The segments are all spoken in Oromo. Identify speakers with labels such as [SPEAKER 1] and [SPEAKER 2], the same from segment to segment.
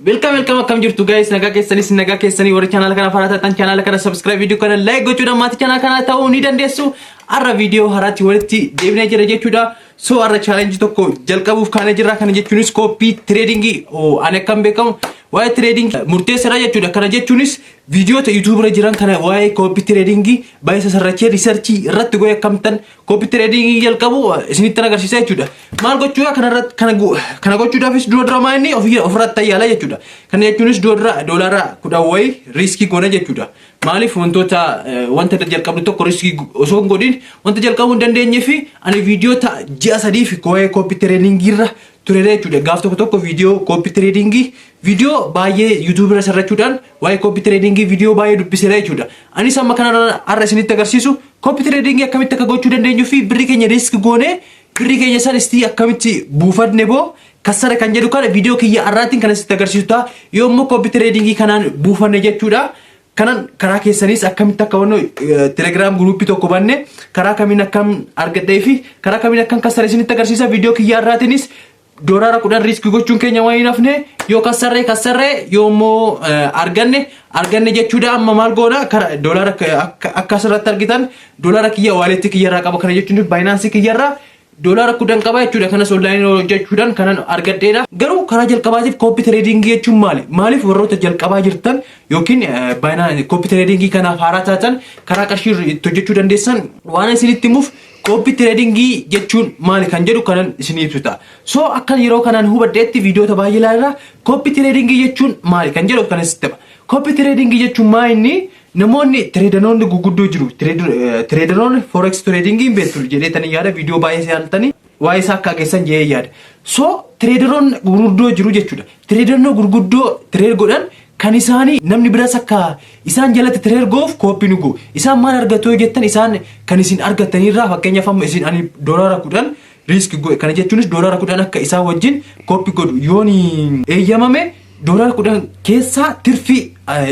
[SPEAKER 1] Welcome, welcome, akkam jirtu guys? Nagaa keessanis, nagaa keessanii. Warri channel kana haaraa taatan channel kana subscribe, viidiyoo kana like gochuudhaan maatii channel kanaa ta'uu ni dandeessu. Har'a viidiyoo haaraatti walitti deebinee jira jechuudha. So har'a challenge tokko jalqabuuf kaanee jirra. Kana jechuunis copy trading. Ani akkam beekamu waa'ee trading murteessaadha jechuudha. Kana jechuunis viidiyoota YouTube irra jiran kana waa'ee copy trading baay'ee sasarrachee research irratti godhe akkamittan copy trading jalqabu isinitti agarsiisa jechuudha. Maal gochuudha kanarratti? Kana gochuudhaafis dura dura maa inni ofirratti yaala jechuudha. Kana jechuunis dura dura $10 wayii risk goona jechuudha. Maaliif? Wantoota wanta jalqabnu tokko risk osoo hin godhin wanta jalqabuu hin dandeenyee fi ani viidiyoota ji'a 3 fi waa'ee copy trading irra tureera jechuudha. Gaaf tokko tokko viidiyoo copy trading, viidiyoo baay'ee YouTube irra sarrachuudhaan waa'ee copy trading viidiyoo baay'ee dubbiseera jechuudha. Anis amma kana har'a isinitti agarsiisu copy trading akkamitti akka gochuu dandeenyuu fi birrii keenya risk goonee birrii keenya san istii akkamitti buufanne boo kassara kan jedhu kana viidiyoo kiyya har'aatiin kan isinitti agarsiisu ta'a. Yoo immoo copy trading kanaan buufanne jechuudha. Kanan karaa keessanis akkamitti akka wanno Telegram group tokko banne, karaa kamiin akkam argadhee fi karaa kamiin akkam kassara isinitti agarsiisa. Viidiyoo kiyya har'aatiinis $10 risk gochuun keenya waan hin hafne, yoo kassarree kassarree, yoo immoo arganne arganne jechuudha. Amma maal goona? Karaa doolaara akka asirratti argitan doolaara kiyya wallet kiyya irraa qaba. Kana jechuun Binance kiyya irraa $10 qaba jechuudha. Kanas online hojjechuudhaan kanan argadheedha. Garuu karaa jalqabaatiif copy trading jechuun maali? Maaliif warroota jalqabaa jirtan yookiin copy trading kanaaf haaraa taatan karaa qarshii itti hojjechuu dandeessan waan isinitti himuuf copy trading jechuun maali kan jedhu kanan isin ibsu ta'a. So akka yeroo kanaan hubadheetti viidiyoota baay'ee ilaalaa copy trading jechuun maali kan jedhu kan isitti hima. Copy trading jechuun maa inni? Namoonni traderoonni guguddoo jiru. Traderoonni forex trading hin beektu jedheetanii yaada, viidiyoo baay'ee yaaltanii waa'ee isaa akka geessan jedhee yaada. So traderoonni gurguddoo jiru jechuudha. Traderoonni gurguddoo trade godhan kan isaanii namni biraas akka isaan jalatti trade goof copy nu godhu. Isaan maal argatu yoo jettan, isaan kan isin argattanirraa, fakkeenyaaf amma isin ani $10 risk godhe. Kana jechuunis $10 akka isaan wajjin copy godhu yoon eeyyamame, $10 keessaa tirfii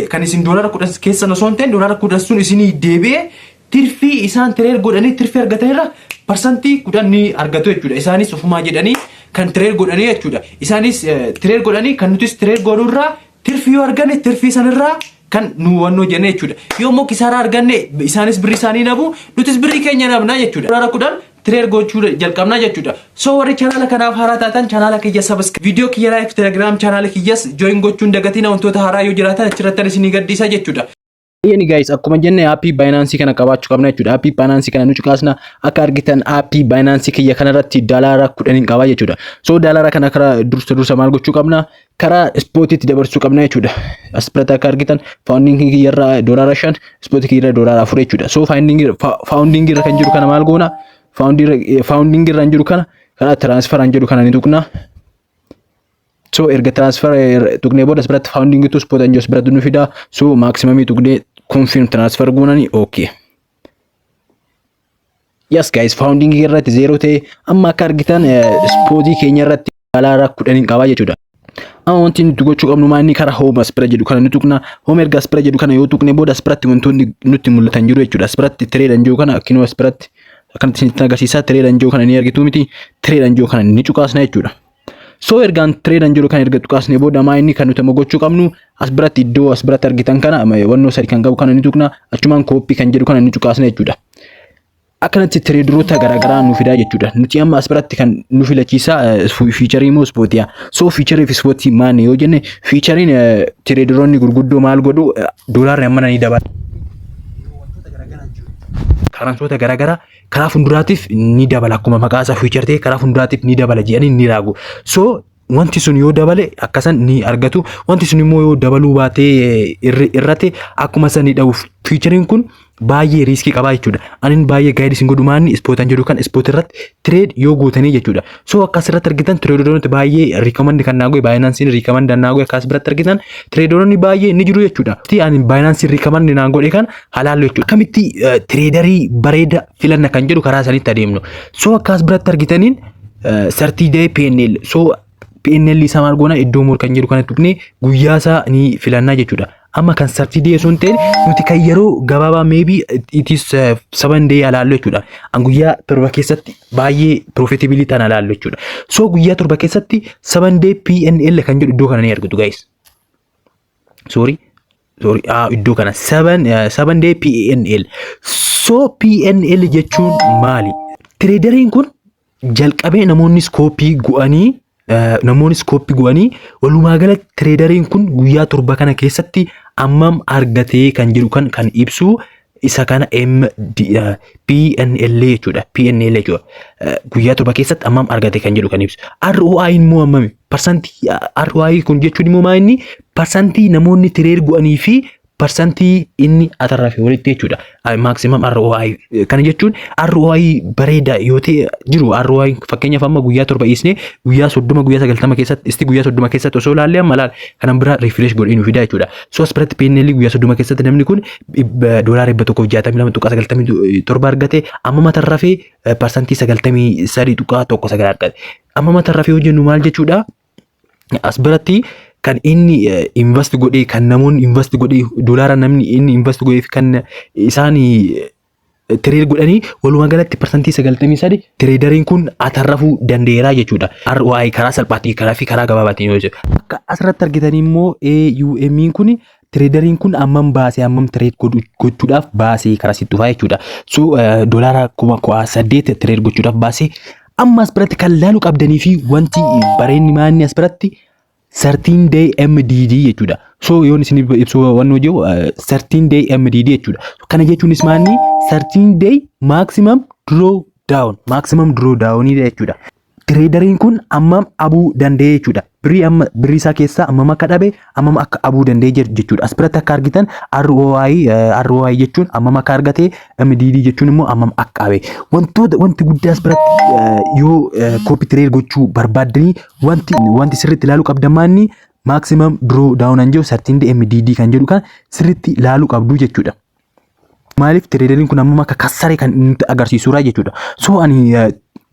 [SPEAKER 1] kan isin $10 keessa osoo hin ta'in $10 sun isinii deebi'ee tirfii isaan trade godhanii tirfii argatanirra 10% ni argatu jechuudha. Isaanis ofumaa jedhanii kan trade godhanii jechuudha. Isaanis trade godhanii kan nutis trade godhurraa tirfii yoo arganne tirfii sanirraa kan nu wannoo jenne jechuudha. Yoo immoo kisaaraa arganne isaanis birrii isaanii nabu, nutis birrii keenya nabnaa jechuudha. $10 trade gochuu jalqabnaa jechuudha. So warri channel kanaaf haaraa taatan channel kiyya subscribe, viidiyoo kiyya like, Telegram channel kiyyas join gochuun dagatiin, wantoota haaraa yoo jiraatan achirratti isinii gaddisa jechuudha.
[SPEAKER 2] Yeni guys, akkuma jenne app Binance kana qabaachuu qabna jechuudha. App Binance kana nu cuqaasna. Akka argitan app Binance kiyya kanarratti $10 qaba jechuudha. So doolaara kana karaa dursa dursa maal gochuu qabna? Karaa spotiitti dabarsuu qabna jechuudha. As biratti akka argitan funding kiyyarraa $5, spot kiyyarraa $4 jechuudha. So funding irra kan jiru kana maal goona? Funding irra kan jiru kana karaa transfer kan jedhu kana ni tuqna. So erga transfer tuqnee booda as biratti funding to spot an jiru as biratti nu fida. So maximum tuqnee confirm transfer goonani, okay. Yes guys, funding irratti zero ta'e. Amma akka argitan spot keenya irratti $10 qaba jechuudha. Amma wanti nuti gochuu qabnu maal inni? Karaa home as bira jedhu kana ni tuqna. Home erga as bira jedhu kana yoo tuqne booda as biratti wantoonni nutti mul'atan jiru jechuudha. As biratti trade an jiru kana kinoo as biratti akkanatti isinitti agarsiisa. Trade an jiru kana ni argitu miti? Trade an jiru kana ni cuqaasna jechuudha. So ergaan trade an jiru kan erga tuqaasne booda maa inni kan nuti amma gochuu qabnu? As biratti iddoo as biratti argitan kana wannoo sadi kan qabu kana ni tuqna. Achumaan copy kan jedhu kana ni cuqaasna jechuudha. Akkanatti traderoota garaagaraa nu fidaa jechuudha. Nuti amma as biratti kan nu filachiisa future moo spotiyaa? So future fi spot maali yoo jenne, futureiin traderoonni gurguddoo maal godhu? Doolaarri amma ni dabala. Currencyoota garaagaraa karaa fuulduraatiif ni dabala, akkuma maqaa isaa future ta'e karaa fuulduraatiif ni dabala jedhanii ni raagu. So wanti sun yoo dabale akkasan ni argatu. Wanti sun immoo yoo dabaluu baatee irrate akkuma san ni dhabu. Futureiin kun baay'ee risk qabaa jechuudha. Anin baay'ee guide isin godhu maanni spotan jedhu kan spot irratti trade yoo gootanii jechuudha. So akka asirratti argitan traderoonni baay'ee recommend kan naa godhe Binanceiin recommend naa godhe. Akka asirratti argitan traderoonni baay'ee ni jiru jechuudha. Ani Binanceiin recommend naa godhe kan halaallu jechuudha. Akkamitti trader bareeda filanna kan jedhu karaa sanitti adeemnu. So akka as biratti argitaniin 30 day PNL. So PNL isaa maal goona? Iddoo more kan jedhu kana tuqnee guyyaa isaa ni filannaa jechuudha. Amma kan 30 day osoo hin ta'in nuti kan yeroo gabaabaa, maybe it is 7 day alaallu jechuudha. An guyyaa 7 keessatti baay'ee profitable ta'an alaallu jechuudha. So guyyaa 7 keessatti 7 day PNL kan jedhu iddoo kana ni argitu guys. Sorry, sorry, iddoo kana 7 day PNL. So PNL jechuun maali? Traderiin kun jalqabee namoonnis copy go'anii walumaa galatti traderiin kun guyyaa 7 kana keessatti ammam argatee kan jedhu kan ibsu isa kana MD PNL jechuudha. PNL jechuudha. Guyyaa 7 keessatti ammam argate kan jedhu kan ibsu. ROI immoo hammami? Parsantii ROI kun jechuun immoo maa inni parsantii namoonni trade go'anii fi parsantii inni atarrafe walitti jechuudha. Maximum ROI kana jechuun ROI bareedaa yoo ta'e jiru. ROI fakkeenyaaf amma guyyaa 7 dhiisnee guyyaa 30, guyyaa 90 keessatti, isti guyyaa 30 keessatti osoo ilaallee, amma laal, kanan bira refresh godhee nu fida jechuudha. So as biratti PNL guyyaa 30 keessatti namni kun $162.97 argate. Amma matarrafee 93.19% argate. Amma matarrafee hojjennu maal jechuudha? As biratti kan inni invest godhee, kan namoonni invest godhee, doolaara namni inni invest godhee fi kan isaan trade godhanii walumaa galatti 93% traderiin kun atarrafuu danda'eera jechuudha. ROI karaa salphaatiin, karaa fi karaa gabaabaatiin yoo jedhu. Akka asirratti argitan immoo AUM kun traderiin kun hammam baasee, hammam trade gochuudhaaf baasee karaa sitti dhufaa jechuudha. So $18,000 trade gochuudhaaf baasee. Amma as biratti kan laaluu qabdanii fi wanti bareenni maanni as biratti 13 day MDD jechuudha. So yoon isin ibsu waan jiru 13 day MDD jechuudha. Kana jechuunis maanni 13 day maximum draw down, maximum draw down jechuudha. Traderiin kun ammam abuu danda'e jechuudha. Birrii amma birrii isaa keessaa ammam akka dhabe, ammam akka abuu danda'e jechuudha. As biratti akka argitan ROI jechuun ammam akka argate, MDD jechuun immoo ammam akka abe. Wanti guddaa as biratti yoo copy trade gochuu barbaaddanii wanti sirriitti ilaaluu qabdan maanni maximum draw down an jedhu, 13 MDD kan jedhu kan sirriitti ilaaluu qabdu jechuudha. Maaliif traderiin kun ammam akka kassare kan nutti agarsiisudha jechuudha. So ani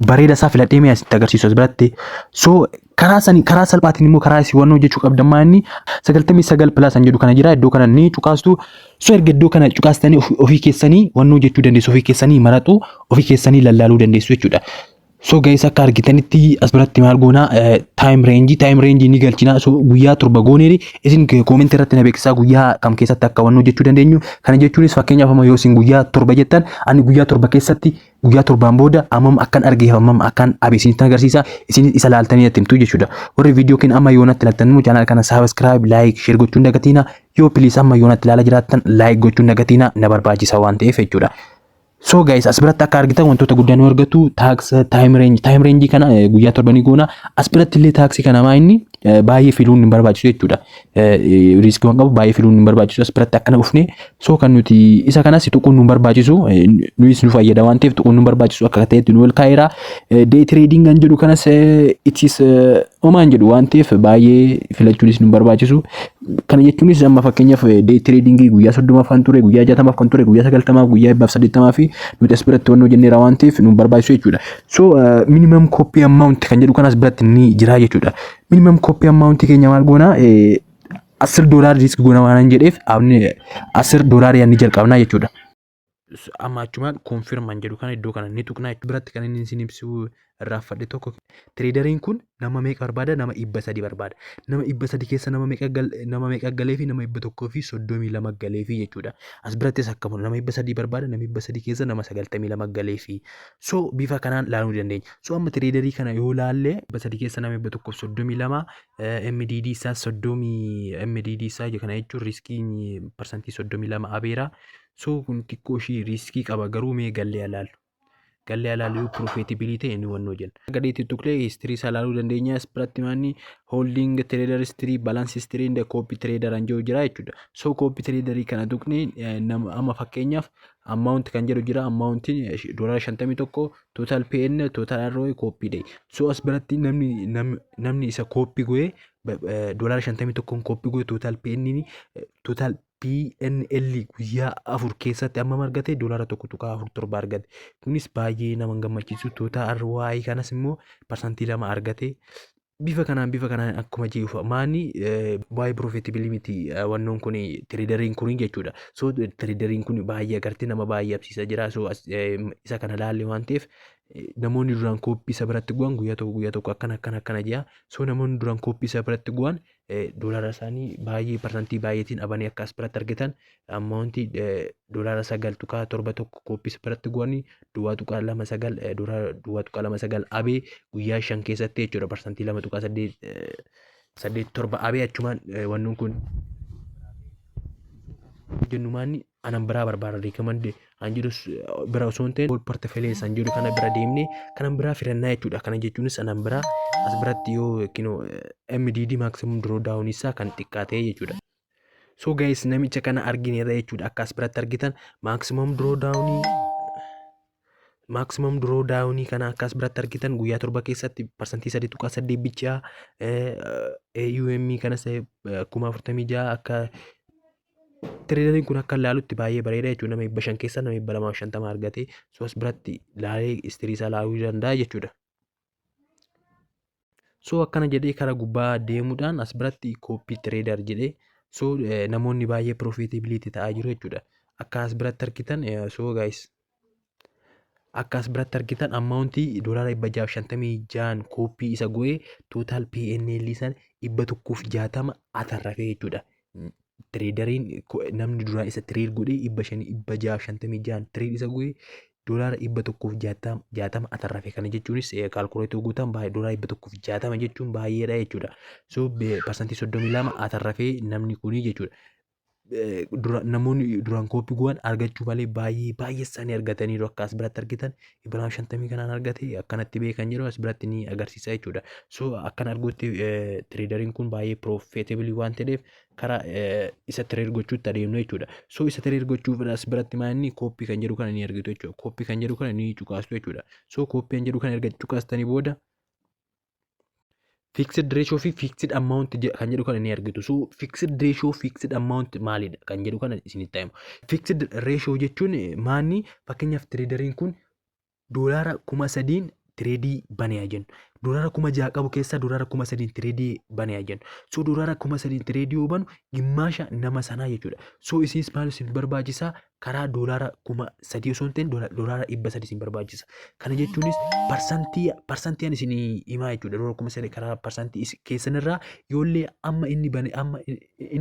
[SPEAKER 2] bareeda isaa filadhee mee asitti agarsiisu as biratti. So karaa sanii karaa salphaatiin immoo karaa isin waan hojjechuu qabdan maanni 99 plus an jedhu kana jira, iddoo kana ni cuqaastu. So erga iddoo kana cuqaastanii ofii keessanii waan hojjechuu dandeessu, ofii keessanii maratu, ofii keessanii lallaaluu dandeessu jechuudha. So guys, akka argitanitti as biratti maal goonaa? Time range ni galchina. So guyyaa 7 gooneeri. Isin comment irratti na beeksisaa guyyaa kam keessatti akka waan hojjechuu dandeenyu. Kana jechuunis fakkeenyaaf amma yoo isin guyyaa 7 jettan, ani guyyaa 7 keessatti, guyyaa 7n booda ammam akkan argee, ammam akkan dhabe isinitti agarsiisa. Isin isa laaltanii natti himtu jechuudha. Warri viidiyoo keenya amma yoonatti ilaaltan immoo channel kana subscribe, like, share gochuun dagatiina. Yoo please amma yoonatti ilaalaa jiraattan like gochuun dagatiina, na barbaachisa waan ta'eef jechuudha. So guys, as biratti akka argitan wantoota guddaa nu argatu tax time range kana guyyaa 7nii goona. As biratti illee taxii kana maa inni baay'ee filuun hin barbaachisu jechuudha. Riskii waan qabu baay'ee filuun hin barbaachisu. As biratti akkana dhufne, so kan nuti isa kanas tuquun nu barbaachisu, nuyis nu fayyada waan ta'eef tuquun nu barbaachisu akka ta'etti nu ol kaa'eera. Day trading kan jedhu kanas itis homaan jedhu waan ta'eef baay'ee filachuunis nu barbaachisu. Kana jechuunis amma fakkeenyaaf day trading guyyaa 30f kan ture, guyyaa 60f kan ture, guyyaa 90f, guyyaa 180 fi nuti as biratti wannoo jenneera waan ta'eef nu barbaachisu jechuudha. So minimum copy amount kan jedhu kanas biratti ni jira jechuudha. Minimum copy amount keenya maal goona? $10 risk goona waan jedheef $10 ni jalqabnaa jechuudha. Amma achumaan confirm an jedhu kana iddoo kana ni tuqnaa. Biratti kan inni isin ibsu irraanfadhe tokko, traderiin kun nama meeqa barbaada? Nama 300 barbaada. Nama 300 keessa nama meeqa galee fi nama 132 galee fi jechuudha. As birattis akkuma nama 300 barbaada, nama 300 keessa nama 92 galee fi, so bifa kanaan ilaaluu dandeenya. So amma traderii kana yoo laalle, 300 keessa nama 132, MDD isaa 30, MDD isaa kana jechuun riskiin 32% abeera. So kun xiqqoo ishii riskii qaba, garuu mee gallee ilaallu. Gallee ilaallu, yoo profitable ta'e ni wannoo jenna. Gadeetti tuqlee history isaa ilaaluu dandeenya. As biratti maanni holding, trader history, balance history, and copy trader an jiru jira jechuudha. So copy traderii kana tuqnee nama amma fakkeenyaaf amount kan jedhu jira. Amountiin $51, total PN, total ROI, copy day. So as biratti namni isa copy godhee $51 copy godhe, total PN, total PNL guyyaa 4 keessatti hammam argate? $1.47 argate. Kunis baay'ee nama gammachiisu. Total ROI kanas immoo 2% argate. Bifa kanaan akkuma jiru maani baay'ee profitable miti wannoon kun, traderiin kun jechuudha. So traderiin kun baay'ee agartee nama baay'ee absiisaa jira. So isa kana laalle waan ta'eef Namoonni duraan copy isa biratti gu'an guyyaa tokko guyyaa tokko akkana akkana akkana jedha. So namoonni duraan copy isa biratti gu'an doolaara isaanii baay'ee parsantii baay'eetiin abanii akka as biratti argitan ammaanti $9.71 copy isa biratti gu'anii 0.29, doolaara 0.29 abee guyyaa 5 keessatti jechuudha. Parsantii 2.887 abee achumaan. Wannuun kun jennumaanni anan biraa barbaada. Recommend an jedhus bira osoo hin ta'in portfolio san jedhu kana bira deemnee kanan biraa filannaa jechuudha. Kana jechuunis anan biraa as biratti yoo kinoo MDD, maximum drawdown isaa kan xiqqaa ta'e jechuudha. So guys, namicha kana argineerra jechuudha. Akka as biratti argitan maximum drawdown kana akka as biratti argitan guyyaa 7 keessatti 3.8% bichaa. AUM kanas 46,000. Akka traderiin kun akka ilaalutti baay'ee bareeda jechuudha. Nama 500 keessa nama 250 argate. So as biratti laalee history isaa ilaaluu danda'a jechuudha. So akkana jedhee karaa gubbaa deemuudhaan as biratti copy trader jedhee, so namoonni baay'ee profitability ta'aa jiru jechuudha. Akka as biratti argitan, so guys, akka as biratti argitan amountii $656n copy isa go'ee total PNL san 160 atarrafee jechuudha. Traderiin namni duraa isa trade godhee 500, 656n trade isa go'ee $160 atarrafe. Kana jechuunis calculate guutan baay'ee, $160 jechuun baay'eedha jechuudha. So 32% atarrafee namni kunii jechuudha. Dura namoonni duraan copy go'an argachuu malee baay'ee baay'ee isaanii argataniiru. Akka as biratti argitan 250 kanaan argate akkanatti beekan jedhu as biratti ni agarsiisa jechuudha. So akkan argutti traderiin kun baay'ee profitable waan ta'eef karaa isa trade gochuutti adeemnu jechuudha. So isa trade gochuuf as biratti maal inni copy kan jedhu kana ni argitu jechuudha. Copy kan jedhu kana ni cuqaastu jechuudha. So copy kan jedhu kana erga cuqaastanii booda fixed ratio fi fixed amount kan jedhu kana ni argitu. So fixed ratio, fixed amount maalidha kan jedhu kana isinitti himu. Fixed ratio jechuun maanni? Fakkeenyaaf traderiin kun $3,000n trade banee jennu. $6,000 qabu keessaa $3,000n trade banee jennu. So $3,000n trade yoo banu gimmaasha nama sanaa jechuudha. So isinis maal isin barbaachisaa? Karaa $3,000 osoo hin ta'in $300 isin barbaachisa. Kana jechuunis parsantii ani isin himaa jechuudha. $3,000 karaa parsantii keessanirraa yoollee amma inni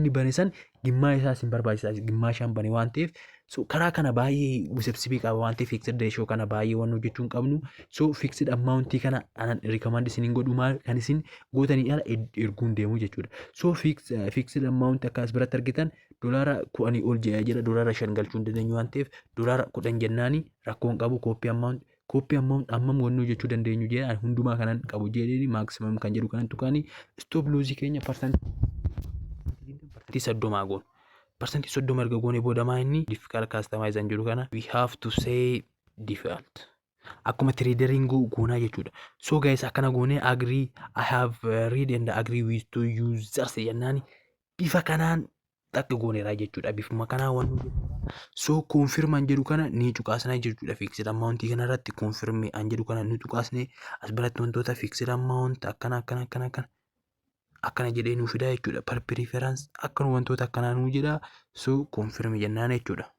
[SPEAKER 2] bane san gimmaa isaa isin barbaachisa. Gimmaashaan bane waan ta'eef, so karaa kana baay'ee wisibsibii qaba waan ta'eef fixed ratio kana baay'ee waan hojjechuu hin qabnu. So fixed amount kana anan recommend isiniin godhu, maal kan isin gootanii ala erguun deemu jechuudha. So fixed amount akka as biratti argitan $10 ol jedhaa jira. $5 galchuu hin dandeenyu waan ta'eef $10 jennaani rakkoo hin qabu. Copy amount ammam wanni hojjechuu dandeenyu jedha. Hundumaa kanan qabu jedhanii maximum kan jedhu kanan tuqaanii stop lossii keenya 30% goonu. 30% erga goone booda maa inni difficult customize jedhu kana we have to say default. Akkuma traderiin goonaa jechuudha. So guys, akkana goonee agree, I have read and agree with to users jennaani bifa kanaan takka gooneera jechuudha. Bifuma kanaan waan so confirm an jedhu kana ni cuqaasna jechuudha. Fixed amount kana irratti confirm an jedhu kana ni cuqaasne. As biratti wantoota fixed amount akkana akkana akkana akkana akkana jedhee nuu fidaa jechuudha. Per preference akkana wantoota akkanaa nuu jedha. So confirm jennaan jechuudha.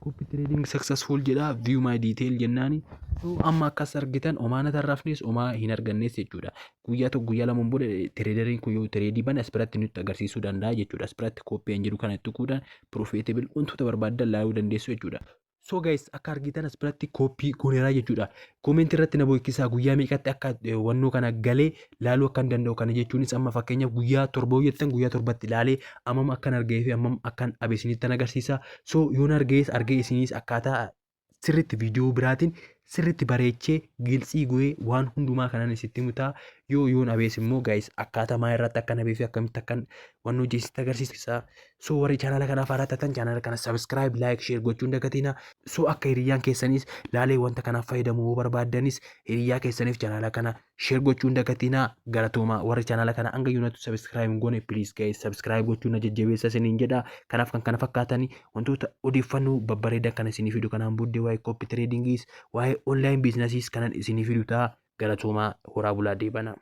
[SPEAKER 2] Copy trading successful jedha, view my detail jennaani. So amma akkas argitan omaa na tarraafnes, omaa hin argannes jechuudha. Guyyaa tokko guyyaa lamaan booda traderiin kun yoo trade bane as biratti nutti agarsiisuu danda'a jechuudha. As biratti copy an jedhu kana tuquudhaan profitable wantoota barbaaddan laaluu dandeessu jechuudha. So guys, akka argitan as biratti copy gooneeraa jechuudha. Comment irratti na beeksisaa guyyaa meeqatti akka wannoo kana galee laaluu akka hin danda'u. Kana jechuunis amma fakkeenyaaf guyyaa 7 jettan, guyyaa 7tti ilaalee ammam akkan argee fi ammam akkan dhabe isinitti agarsiisa. So yoon argees argee isinis akkaataa sirriitti viidiyoo biraatiin sirriitti bareechee giltsii go'ee waan hundumaa kanan isitti himutaa. Yoo yoon abees immoo guys, akkaataa maa irratti akkan abee fi akkamitti akkan waan hojii isitti agarsiisa. So warri chaanala kanaaf haaraa taatan chaanala kana subscribe, like, share gochuun dagatina. So akka hiriyyaan keessanis laalee wanta kanaaf fayyadamuu barbaaddanis hiriyyaa keessaniif chaanala kana share gochuun dagatina. Galatooma. Warri chaanala kana hanga yoonatu subscribe hin goone, please guys, subscribe gochuun na jajjabeessa isiniin jedha. Kanaaf kan kana fakkaatanii wantoota odeeffannoo babbareedaa kana isinii fidu kanaan booddee waa'ee copy tradingis, waa'ee online businessiis kanan isinii fidu ta'a. Galatoomaa, horaa bulaa, deebana.